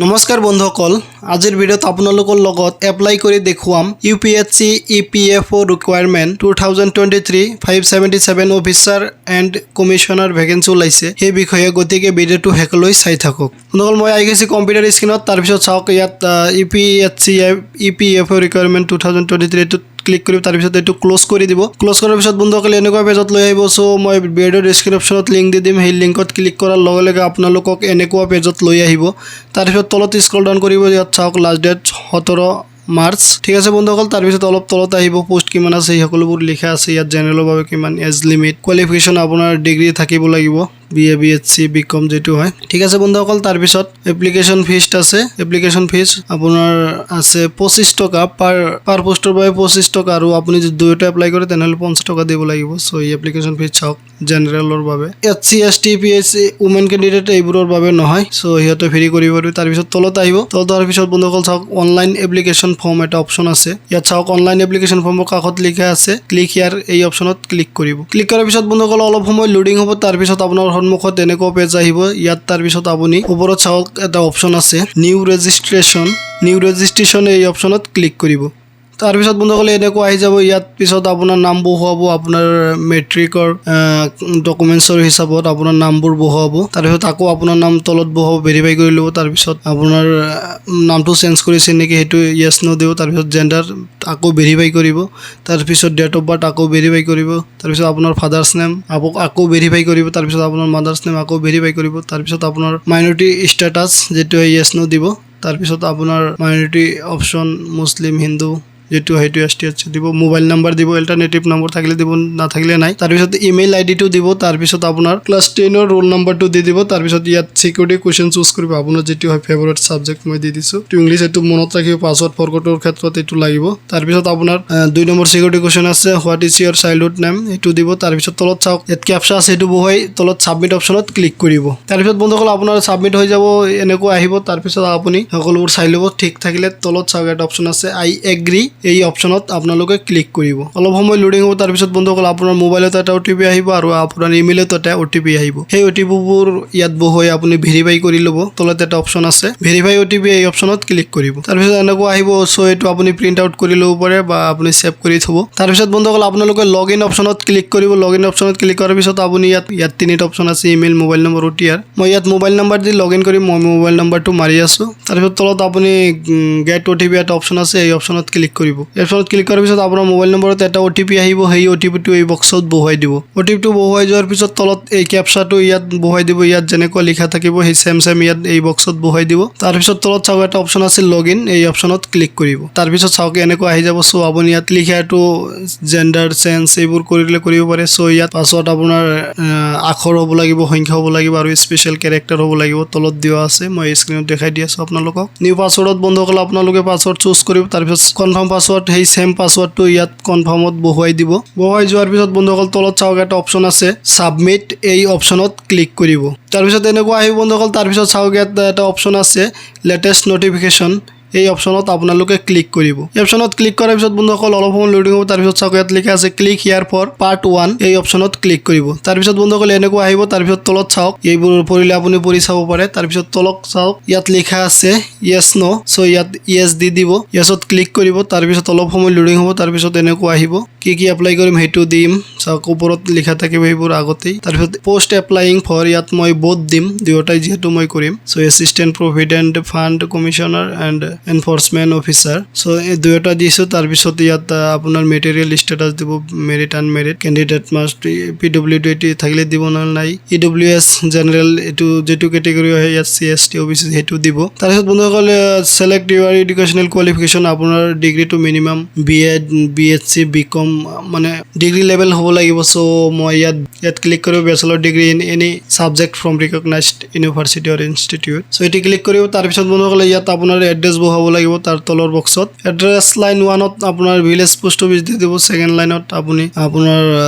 নমস্কাৰ বন্ধুসকল, আজিৰ ভিডিঅ'ত আপোনালোকৰ লগত এপ্লাই কৰি দেখুৱাম UPSC EPFO recruitment 2023, 577 officer and commissioner vacancy ওলাইছে সেই বিষয়ে। গতিকে ভিডিঅ'টো শেষলৈ চাই থাকক। বন্ধুসকল, মই আহি গৈছোঁ কম্পিউটাৰ স্ক্ৰীণত। তাৰপিছত চাওক, ইয়াত UPSC EPFO recruitment 2023 এইটোত ক্লিক কৰিব। তাৰপিছত এইটো ক্ল'জ কৰি দিব। ক্ল'জ কৰাৰ পিছত বন্ধুসকলে এনেকুৱা পেজত লৈ আহিব। চ' মই ভিডিঅ'ৰ ডিছক্ৰিপশ্যনত লিংক দি দিম। সেই লিংকত ক্লিক কৰাৰ লগে লগে আপোনালোকক এনেকুৱা পেজত লৈ আহিব। তাৰপিছত তলত স্ক্ৰল ডাউন কৰিব। ইয়াত চাওক, লাষ্ট ডেট 17 মাৰ্চ। ঠিক আছে বন্ধুসকল, তাৰপিছত অলপ তলত আহিব। পোষ্ট কিমান আছে, সেই সকলোবোৰ লিখা আছে ইয়াত। জেনেৰেলৰ বাবে কিমান, এজ লিমিট, কোৱালিফিকেশ্যন আপোনাৰ ডিগ্ৰী থাকিব লাগিব, BA, BSc, BCom যিটো হয়। ঠিক আছে বন্ধুসকল, তাৰপিছত এপ্লিকেশ্যন ফিজ আছে। এপ্লিকেশ্যন ফিজ আপোনাৰ আছে 25 টকা, পাৰ পাৰ পোষ্টৰ বাবে 25 টকা আৰু আপুনি যদি দুয়োটা এপ্লাই কৰে, তেনেহ'লে 50 টকা দিব লাগিব। চ' এই এপ্লিকেশ্যন ফিজ চাওক, জেনেৰেলৰ বাবে, SC, ST, PH, women candidate এইবোৰৰ বাবে নহয়। চ' সিহঁতে ফ্ৰী কৰিব পাৰিব। তাৰপিছত তলত আহিব। তলত অহাৰ পিছত বন্ধুসকল চাওক, অনলাইন এপ্লিকেশ্যন ফৰ্ম এটা অপশ্যন আছে। ইয়াত চাওক, অনলাইন এপ্লিকেশ্যন ফৰ্মৰ কাষত লিখা আছে ক্লিক হিয়াৰ। এই অপশ্যনত ক্লিক কৰিব। ক্লিক কৰাৰ পিছত বন্ধুসকল অলপ সময় লোডিং হ'ব। তাৰপিছত আপোনাৰ সন্মুখত এনেকুৱা পেজ আহিব ইয়াত। তাৰপিছত আপুনি ওপৰত চাওক, এটা অপশ্যন আছে নিউ ৰেজিষ্ট্ৰেশ্যন। নিউ ৰেজিষ্ট্ৰেশ্যন এই অপশ্যনত ক্লিক কৰিব। তাৰপিছত বন্ধুসকলে এনেকুৱা আহি যাব। ইয়াত পিছত আপোনাৰ নাম বহুৱাব। আপোনাৰ মেট্ৰিকৰ ডকুমেণ্টছৰ হিচাপত আপোনাৰ নামবোৰ বহুৱাব। তাৰপিছত আকৌ আপোনাৰ নাম তলত বহুৱাব, ভেৰিফাই কৰি ল'ব। তাৰপিছত আপোনাৰ নামটো চেঞ্জ কৰিছে নেকি, সেইটো য়েছ ন' দিব। তাৰপিছত জেণ্ডাৰ আকৌ ভেৰিফাই কৰিব। তাৰপিছত ডেট অফ বাৰ্থ আকৌ ভেৰিফাই কৰিব। তাৰপিছত আপোনাৰ ফাদাৰ্ছ নেম আকৌ ভেৰিফাই কৰিব। তাৰপিছত আপোনাৰ মাদাৰ্ছ নেম আকৌ ভেৰিফাই কৰিব। তাৰপিছত আপোনাৰ মাইনৰিটি ষ্টেটাছ যিটো হয়, য়েছ ন' দিব। তাৰপিছত আপোনাৰ মাইনৰিটি অপশ্যন মুছলিম, হিন্দু যিটো সেইটো, ST, S C দিব। মোবাইল নাম্বাৰ দিব, এল্টাৰনেটিভ নম্বৰ থাকিলে দিব, নাথাকিলে নাই। তাৰপিছত ইমেইল আই ডিটো দিব। তাৰপিছত আপোনাৰ ক্লাছ 10ৰ ৰোল নাম্বাৰটো দি দিব। তাৰপিছত ইয়াত ছিকিউৰিটি কুৱেশ্যন চুজ কৰিব, আপোনাৰ যিটো হয় ফেভৰেট ছাবজেক্ট। মই দি দিছোঁ ইংলিছ, এইটো মনত ৰাখিব, পাছৱৰ্ড ফৰগটৰ ক্ষেত্ৰত এইটো লাগিব। তাৰপিছত আপোনাৰ 2 নম্বৰ ছিকিউৰিটি কুৱেশ্যন আছে, "What is your childhood name?" এইটো দিব। তাৰপিছত তলত চাওক, ইয়াত কেপচা আছে, সেইটো বহুৱাই তলত ছাবমিট অপশ্যনত ক্লিক কৰিব। তাৰপিছত বন্ধুসকল আপোনাৰ ছাবমিট হৈ যাব, এনেকুৱা আহিব। তাৰপিছত আপুনি সকলোবোৰ চাই ল'ব। ঠিক থাকিলে তলত চাওক, এটা অপশ্যন আছে আই এগ্ৰি, এই অপশ্যনত আপোনালোকে ক্লিক কৰিব। অলপ সময় লোডিং হ'ব। তাৰপিছত বন্ধুসকল আপোনাৰ মোবাইলত এটা অ'টিপি আহিব আৰু আপোনাৰ ইমেইলত এটা অ'টিপি আহিব। সেই অ'টিপিবোৰ ইয়াত বহুৱাই আপুনি ভেৰিফাই কৰি ল'ব। তলত এটা অপশ্যন আছে ভেৰিফাই অ'টিপি, এই অপশ্যনত ক্লিক কৰিব। তাৰপিছত এনেকুৱা আহিব। চ' এইটো আপুনি প্ৰিণ্ট আউট কৰি ল'ব পাৰে বা আপুনি ছেভ কৰি থ'ব। তাৰপিছত বন্ধুসকল আপোনালোকে লগ ইন অপশ্যনত ক্লিক কৰিব। লগ ইন অপশ্যনত ক্লিক কৰাৰ পিছত আপুনি ইয়াত তিনিটা অপশ্যন আছে, ইমেইল, মোবাইল নম্বৰ, অ'টিআৰ। মই ইয়াত mobile number the log in কৰিম। মই মোবাইল নম্বৰটো মাৰি আছোঁ। তাৰপিছত তলত আপুনি গেট অ'টিপি এটা অপশ্যন আছে, এই অপশ্যনত ক্লিক কৰিব। এই অপশ্যনত ক্লিক কৰাৰ পিছত আপোনাৰ মোবাইল নম্বৰত এটা অ'টিপি আহিব। সেই অ'টিপিটো এই বক্সত বহুৱাই দিব। অ'টিপিটো বহুৱাই যোৱাৰ পিছত তলত এই কেপচাটো ইয়াত বহুৱাই দিব। ইয়াত যেনেকুৱা লিখা থাকিব, সেই ছেম ছেম ইয়াত এই বক্সত বহুৱাই দিব। তাৰপিছত তলত চাওক, এটা অপশ্যন আছে লগ ইন, এই অপশ্যনত ক্লিক কৰিব। তাৰপিছত চাওক, এনেকুৱা আহি যাব। চ' আপুনি ইয়াত লিখাটো জেণ্ডাৰ চেঞ্জ এইবোৰ কৰিলে কৰিব পাৰে। চ' ইয়াত পাছৱৰ্ড আপোনাৰ আখৰ হ'ব লাগিব, সংখ্যা হ'ব লাগিব আৰু স্পেচিয়েল কেৰেক্টাৰ হ'ব লাগিব। তলত দিয়া আছে, মই স্ক্ৰীণত দেখাই দি আছোঁ আপোনালোকক। নিউ পাছৱৰ্ডত বন্ধুসকল আপোনালোকে পাছৱৰ্ড চুজ কৰিব। তাৰপিছত কনফাৰ্ম পাছৱৰ্ড, সেই ছেম পাছৱৰ্ডটো ইয়াত কনফাৰ্মত বহুৱাই দিব। বহুৱাই যোৱাৰ পিছত বন্ধুসকল তলত চাওক, এটা অপশ্যন আছে ছাবমিট, এই অপশ্যনত ক্লিক কৰিব। তাৰপিছত এনেকুৱা আহিব বন্ধুসকল। তাৰপিছত চাওক, ইয়াত এটা অপশ্যন আছে লেটেষ্ট নটিফিকেশ্যন, এই অপশ্যনত আপোনালোকে ক্লিক কৰিব। এই অপশ্যনত ক্লিক কৰাৰ পিছত বন্ধুসকল অলপ সময় লোডিং হ'ব। তাৰপিছত চাওক, ইয়াত লিখা আছে "Click here for part one", এই অপশ্যনত ক্লিক কৰিব। তাৰপিছত বন্ধুসকল এনেকুৱা আহিব। তাৰপিছত তলত চাওক, এইবোৰ পঢ়িলে আপুনি পঢ়ি চাব পাৰে। তাৰপিছত তলত চাওক, ইয়াত লিখা আছে য়েছ ন'। চ' ইয়াত য়েছ দি দিব, য়েছত ক্লিক কৰিব। তাৰপিছত অলপ সময় লোডিং হ'ব। তাৰপিছত এনেকুৱা আহিব। কি কি এপ্লাই কৰিম সেইটো দিম। চাওক, ওপৰত লিখা থাকিব সেইবোৰ আগতেই। তাৰপিছত পষ্ট এপ্লাইং ফৰ, ইয়াত মই বোথ দিম, দুয়োটাই যিহেতু মই কৰিম। So Assistant Provident Fund Commissioner and Enforcement Officer, so এই দুয়োটা দিছোঁ। তাৰপিছত ইয়াত আপোনাৰ মেৰিটেল ষ্টেটাছ দিব, married, unmarried candidate must PWD থাকিলে দিব, নহ'লে নাই। ইডব্লিউএছ, জেনেৰেল এইটো যিটো কেটেগৰী হয়, ইয়াত চি, এছ টি, অ'বিচি সেইটো দিব। তাৰপিছত বন্ধুসকলে select your educational qualification, আপোনাৰ ডিগ্ৰীটো minimum BA, BSc, BCom, মানে ডিগ্ৰী লেভেল হ'ব লাগিব। চ' মই ইয়াত ক্লিক কৰিব, bachelor degree in any subject from recognized university or institute। So এইটো ক্লিক কৰিব। তাৰপিছত বন্ধুসকলে ইয়াত আপোনাৰ এড্ৰেছ বহাব লাগিব। তাৰ তলৰ বক্সত এড্ৰেছ লাইন ওৱানত আপোনাৰ ভিলেজ, পোষ্ট অফিচ দি দিব। ছেকেণ্ড লাইনত আপুনি আপোনাৰ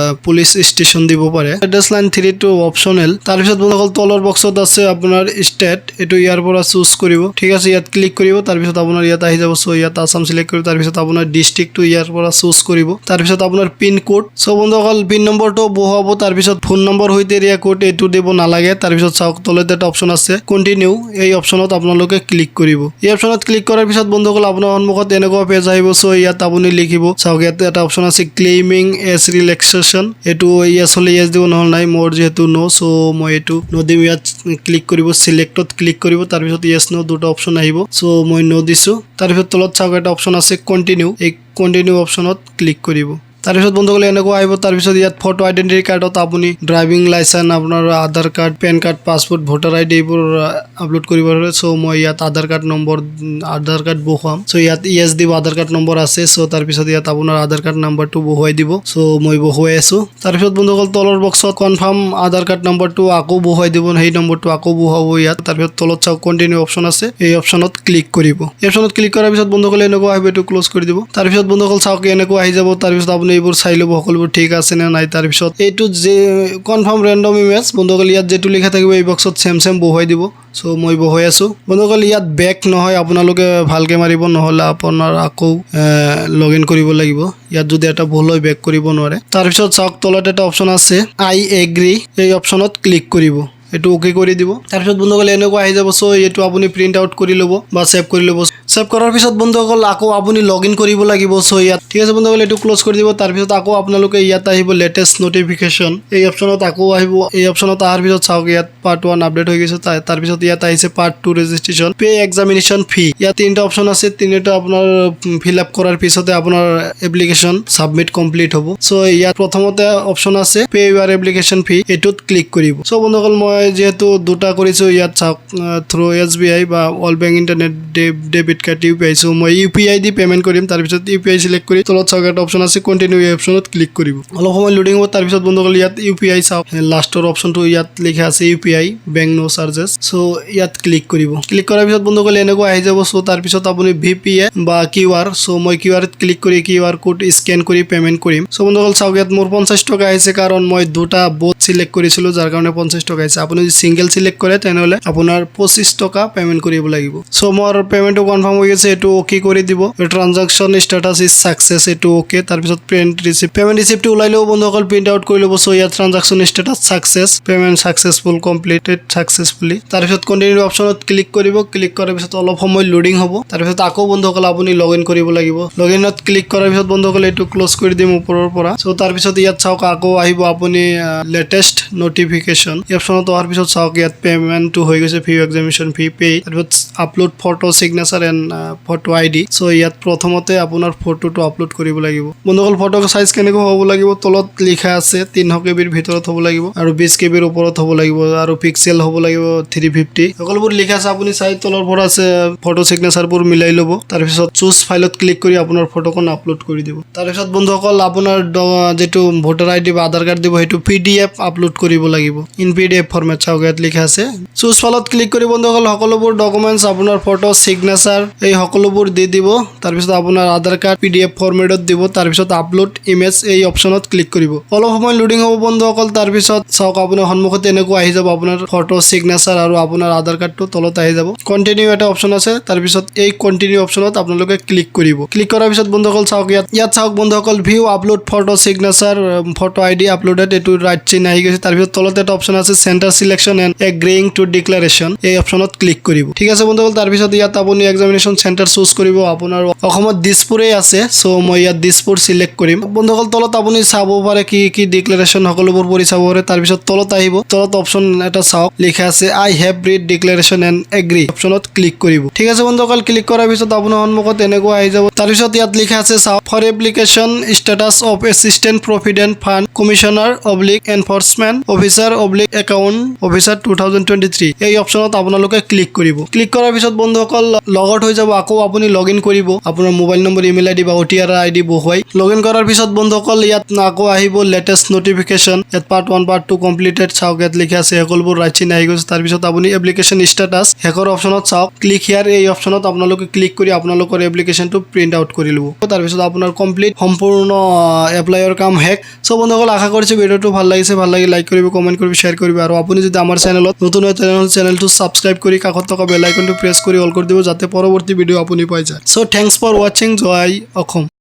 পুলিচ ষ্টেচন দিব পাৰে। এড্ৰেছ লাইন থ্ৰীটো অপশ্যনেল। তাৰপিছত বন্ধুসকল তলৰ বক্সত আছে আপোনাৰ ষ্টেট, এইটো ইয়াৰ পৰা চুজ কৰিব। ঠিক আছে, ইয়াত ক্লিক কৰিব। তাৰপিছত আপোনাৰ ইয়াত আহি যাব। চ' ইয়াত আছাম চিলেক্ট কৰিব। তাৰপিছত আপোনাৰ ডিষ্ট্ৰিক্টটো ইয়াৰ পৰা চুজ কৰিব। তাৰপিছত তাৰপিছত আপোনাৰ পিন কোড। চ' বন্ধুসকল, পিন নম্বৰটো বহুৱাব। তাৰপিছত ফোন নম্বৰ সৈতে এৰিয়া কোড, এইটো দিব নালাগে। তাৰপিছত চাওক, তলত এটা অপশ্যন আছে কণ্টিনিউ। এই অপশ্যনত আপোনালোকে ক্লিক কৰিব। এই অপশ্যনত ক্লিক কৰাৰ পিছত বন্ধুসকল, আপোনাৰ সন্মুখত এনেকুৱা পেজ আহিব। চ' ইয়াত আপুনি লিখিব। চাওক, ইয়াত এটা অপশ্যন আছে ক্লেইমিং এজ ৰিলেক্সেশ্যন। এইটো য়েছ হ'লে য়েছ দিব, নহ'লে নাই। মোৰ যিহেতু ন', চ' মই এইটো ন' দিম। ইয়াত ক্লিক কৰিব, চিলেক্টত ক্লিক কৰিব। তাৰপিছত য়েছ, ন' দুটা অপশ্যন আহিব। চ' মই ন' দিছোঁ। তাৰপিছত তলত চাওক, এটা অপশ্যন আছে কণ্টিনিউ। এই কণ্টিনিউ অপশ্যনত ক্লিক কৰিব। তাৰপিছত বন্ধুসকল, এনেকুৱা আহিব। তাৰপিছত ইয়াত ফটো আইডেণ্টিটি কাৰ্ডত আপুনি ড্ৰাইভিং লাইচেঞ্চ, আপোনাৰ আধাৰ card, PAN card, passport, voter ID এইবোৰ আপলোড কৰিব পাৰে। চ' মই ইয়াত আধাৰ কাৰ্ড নম্বৰ, আধাৰ কাৰ্ড বহুৱাম। চ' ইয়াত য়েছ দিব, আধাৰ কাৰ্ড নম্বৰ আছে। চ' তাৰপিছত ইয়াত আপোনাৰ আধাৰ কাৰ্ড নাম্বাৰটো বহুৱাই দিব। চ' মই বহুৱাই আছোঁ। তাৰপিছত বন্ধুসকল, তলৰ বক্সত কনফাৰ্ম আধাৰ কাৰ্ড নম্বৰটো আকৌ বহুৱাই দিব। সেই নম্বৰটো আকৌ বহুৱাব ইয়াত। তাৰপিছত তলত চাওক, কণ্টিনিউ অপশ্যন আছে। এই অপশ্যনত ক্লিক কৰিব। এই অপশ্যনত ক্লিক কৰাৰ পিছত বন্ধুসকল, এনেকুৱা আহিব। এইটো ক্ল'জ কৰি দিব। তাৰপিছত বন্ধুসকল, চাওক, এনেকুৱা আহি যাব। তাৰপিছত আপুনি এইবোৰ চাই ল'ব, সকলোবোৰ ঠিক আছে নে নাই। তাৰপিছত এইটো যে কনফাৰ্ম ৰেণ্ডম ইমেজ, বন্ধুসকল, ইয়াত যিটো লিখা থাকিব, এই বক্সত ছেম ছেম বহুৱাই দিব। চ' মই বহুৱাই আছোঁ। বন্ধুসকল, ইয়াত বেক নহয়, আপোনালোকে ভালকৈ মাৰিব, নহ'লে আপোনাৰ আকৌ লগ ইন কৰিব লাগিব। ইয়াত যদি এটা ভুল হয়, বেক কৰিব নোৱাৰে। তাৰপিছত চাওক, তলত এটা অপশ্যন আছে আই এগ্ৰি। এই অপশ্যনত ক্লিক কৰিব। এইটো অ'কে কৰি দিব। তাৰপিছত বন্ধুসকল, এনেকুৱা আহি যাব। চ' এইটো আপুনি প্ৰিণ্ট আউট কৰি ল'ব বা ছেভ কৰি ল'ব। ছেভ কৰাৰ পিছত বন্ধুসকল, আকৌ আপুনি লগ ইন কৰিব লাগিব। চ' ইয়াত ঠিক আছে বন্ধুসকল, এইটো ক্ল'জ কৰি দিব। তাৰপিছত আকৌ আপোনালোকে ইয়াত আহিব, লেটেষ্ট নটিফিকেশ্যন এই অপশ্যনত আকৌ আহিব। এই অপশ্যনত অহাৰ পিছত চাওক, ইয়াত পাৰ্ট 1 আপডেট হৈ গৈছে। তাৰপিছত ইয়াত আহিছে part 2 registration, pay examination fee। ইয়াত তিনিটা অপশ্যন আছে। তিনিটা আপোনাৰ ফিল আপ কৰাৰ পিছতে আপোনাৰ এপ্লিকেশ্যন ছাবমিট কমপ্লিট হ'ব। চ' ইয়াত প্ৰথমতে অপশ্যন আছে পে ইউৰ এপ্লিকেশ্যন ফি। এইটোত ক্লিক কৰিব। চ' বন্ধুসকল, মই যিহেতু দুটা কৰিছোঁ, ইয়াত চাওক, থ্ৰু এছবিআই বা all bank internet, debit card, UPI। So মই ইউপিআই দি পে'মেণ্ট কৰিম। তাৰপিছত ইউপিআই চিলেক্ট কৰি তলত চাওক, এটা অপশ্যন আছে কণ্টিনিউ। এই অপশ্যনত ক্লিক কৰিব। অলপ সময় লোডিং হ'ব। তাৰপিছত বন্ধুসকল, ইয়াত ইউপিআই চাওক, লাষ্টৰ অপশ্যনটো ইয়াত লিখা আছে UPI bank, no charges। So ইয়াত ক্লিক কৰিব। ক্লিক কৰাৰ পিছত বন্ধুসকল, এনেকুৱা আহি যাব। চ' তাৰপিছত আপুনি ভি পি এ বা কিউআৰ। চ' মই কিউআৰত ক্লিক কৰি কিউআৰ কোড স্কেন কৰি পে'মেণ্ট কৰিম। চ' বন্ধুসকল, চাওক, ইয়াত মোৰ 50 টকা আহিছে, কাৰণ মই দুটা বোথ চিলেক্ট কৰিছিলোঁ, যাৰ কাৰণে 50 টকা আহিছে। আপুনি যদি ছিংগল চিলেক্ট কৰে, তেনেহ'লে আপোনাৰ 25 টকা পে'মেণ্ট কৰিব লাগিব। চ' মোৰ পে'মেণ্টটো কনফাৰ্ম হৈ গৈছে। এইটো অ'কে কৰি দিব। Transaction status is success, এইটো অ'কে। তাৰপিছত প্ৰিণ্ট ৰিচিপ্ট, পে'মেণ্ট ৰিচিপ্টটো ওলাই ল'ব বন্ধুসকল, প্ৰিণ্ট আউট কৰি ল'ব। চ' ইয়াত transaction status success, payment successful, completed successfully। তাৰপিছত কণ্টিনিউ অপশ্যনত ক্লিক কৰিব। ক্লিক কৰাৰ পিছত অলপ সময় লোডিং হ'ব। তাৰপিছত আকৌ বন্ধুসকল, আপুনি লগ ইন কৰিব লাগিব। লগ ইনত ক্লিক কৰাৰ পিছত বন্ধুসকল, এইটো ক্ল'জ কৰি দিম ওপৰৰ পৰা। চ' তাৰপিছত ইয়াত চাওক, আকৌ আহিব আপুনি লেটেষ্ট নটিফিকেশ্যন। এই অপশ্যনত অহাৰ পিছত চাওক, ইয়াত পে'মেণ্টটো হৈ গৈছে, ফি এক্সামিনেশ্যন ফি পে'। তাৰপিছত upload photo, signature and photo ID। So ইয়াত প্ৰথমতে আপোনাৰ ফটোটো আপলোড কৰিব লাগিব। বন্ধুসকল, ফটো চাইজ কেনেকুৱা হ'ব লাগিব, তলত লিখা আছে। 300 কেবিৰ ভিতৰত হ'ব লাগিব আৰু 20 কেবিৰ ওপৰত হ'ব লাগিব আৰু পিক্সেল হ'ব লাগিব 350। সকলোবোৰ লিখা আছে, আপুনি চাই তলৰ পৰা আছে। ফটো চিগনেচাৰবোৰ মিলাই ল'ব। তাৰপিছত চুজ ফাইলত ক্লিক কৰি আপোনাৰ ফটোখন আপলোড কৰি দিব। তাৰপিছত বন্ধুসকল, আপোনাৰ যিটো ভোটাৰ আইডি বা আধাৰ কাৰ্ড দিব, সেইটো পিডিএফ আপলোড কৰিব লাগিব, ইন পিডিএফ ফৰ্মেট। চাওক, ইয়াত লিখা আছে। চুজ ফাইলত ক্লিক কৰি বন্ধুসকল, সকলোবোৰ ডকুমেণ্টছ, আপোনাৰ ফটো, চিগনেচাৰ, এই সকলোবোৰ দি দিব। তাৰপিছত আপোনাৰ আধাৰ কাৰ্ড পিডিএফ ফৰ্মেটত দিব। তাৰপিছত আপলোড ইমেজ এই অপশ্যনত ক্লিক কৰিব। অলপ সময় লোডিং হ'ব বন্ধুসকল। তাৰপিছত চাওক, আপোনাৰ সন্মুখত এনেকুৱা আহি যাব। আপোনাৰ ফটো, চিগনেচাৰ আৰু আপোনাৰ আধাৰ কাৰ্ডটো তলত আহি যাব। কণ্টিনিউ এটা অপশ্যন আছে। তাৰপিছত এই কণ্টিনিউ অপশ্যনত আপোনালোকে ক্লিক কৰিব। ক্লিক কৰাৰ পিছত বন্ধুসকল, চাওক, ইয়াত চাওক বন্ধুসকল, view upload photo, signature, photo ID uploaded, এইটো ৰাইট চিন আহি গৈছে। তাৰপিছত তলত এটা অপশ্যন আছে center selection and agreeing to declaration। এই অপশ্যনত ক্লিক কৰিব। ঠিক আছে বন্ধুসকল। তাৰপিছত ইয়াত আপুনি এক্সামিনেশ্যন চেণ্টাৰ চুজ কৰিব। আপোনাৰ অসমত দিছপুৰেই আছে। চ' মই ইয়াত দিছপুৰ চিলেক্ট কৰিম। বন্ধুসকল, তলত আপুনি চাব পাৰে কি কি ডিক্লেৰেশ্যন, সকলোবোৰ পঢ়ি চাব পাৰে। তাৰপিছত তলত আহিব। তলত অপশ্যন এটা চাওক, লিখা আছে I have read declaration and agree। অপশ্যনত ক্লিক কৰিব। ঠিক আছে বন্ধুসকল। ক্লিক কৰাৰ পিছত আপোনাৰ সন্মুখত এনেকুৱা আহি যাব। তাৰপিছত ইয়াত লিখা আছে চাওক, for application status of Assistant Provident Fund Commissioner oblique Enforcement Officer oblique Account Officer 2023। এই অপশ্যনত আপোনালোকে ক্লিক কৰিব। ক্লিক কৰাৰ পিছত বন্ধুসকল, লগ আউট হৈ যাব। আকৌ আপুনি লগ ইন কৰিব আপোনাৰ মোবাইল নম্বৰ, ইমেইল আইডি বা অ' টি আৰ আইডি বহুৱাই। লগ ইন কৰাৰ পিছত বন্ধুসকল, ইয়াত আকৌ আহিব লেটেষ্ট নটিফিকেশ্যন। ইয়াত part 1, part 2 completed। চাওক, ইয়াত লিখা আছে, সকলোবোৰ ৰাইট চিন আহি গৈছে। তাৰপিছত আপুনি এপ্লিকেশ্যন ষ্টেটাছ শেষৰ অপশ্যনত চাওক, ক্লিক হিয়াৰ। এই অপশ্যনত আপোনালোকে ক্লিক কৰি আপোনালোকৰ এপ্লিকেশ্যনটো প্ৰিণ্ট আউট কৰি ল'ব। তাৰপিছত আপোনাৰ কমপ্লিট, সম্পূৰ্ণ এপ্লাইৰ কাম শেষ। চ' বন্ধুসকল, আশা কৰিছোঁ ভিডিঅ'টো ভাল লাগিছে। ভাল লাগি লাইক কৰিব, কমেণ্ট কৰিব, শ্বেয়াৰ কৰিব আৰু আপুনি যদি আমাৰ চেনেলত নতুন হয়, তেনেহ'লে চেনেলটো ছাবস্ক্ৰাইব কৰি কাষত থকা বেল আইকনটো প্ৰেছ কৰি অল কৰি দিব, যাতে পৰৱৰ্তী ভিডিঅ' আপুনি পাই যায়। So thanks for watching. Joy Assam.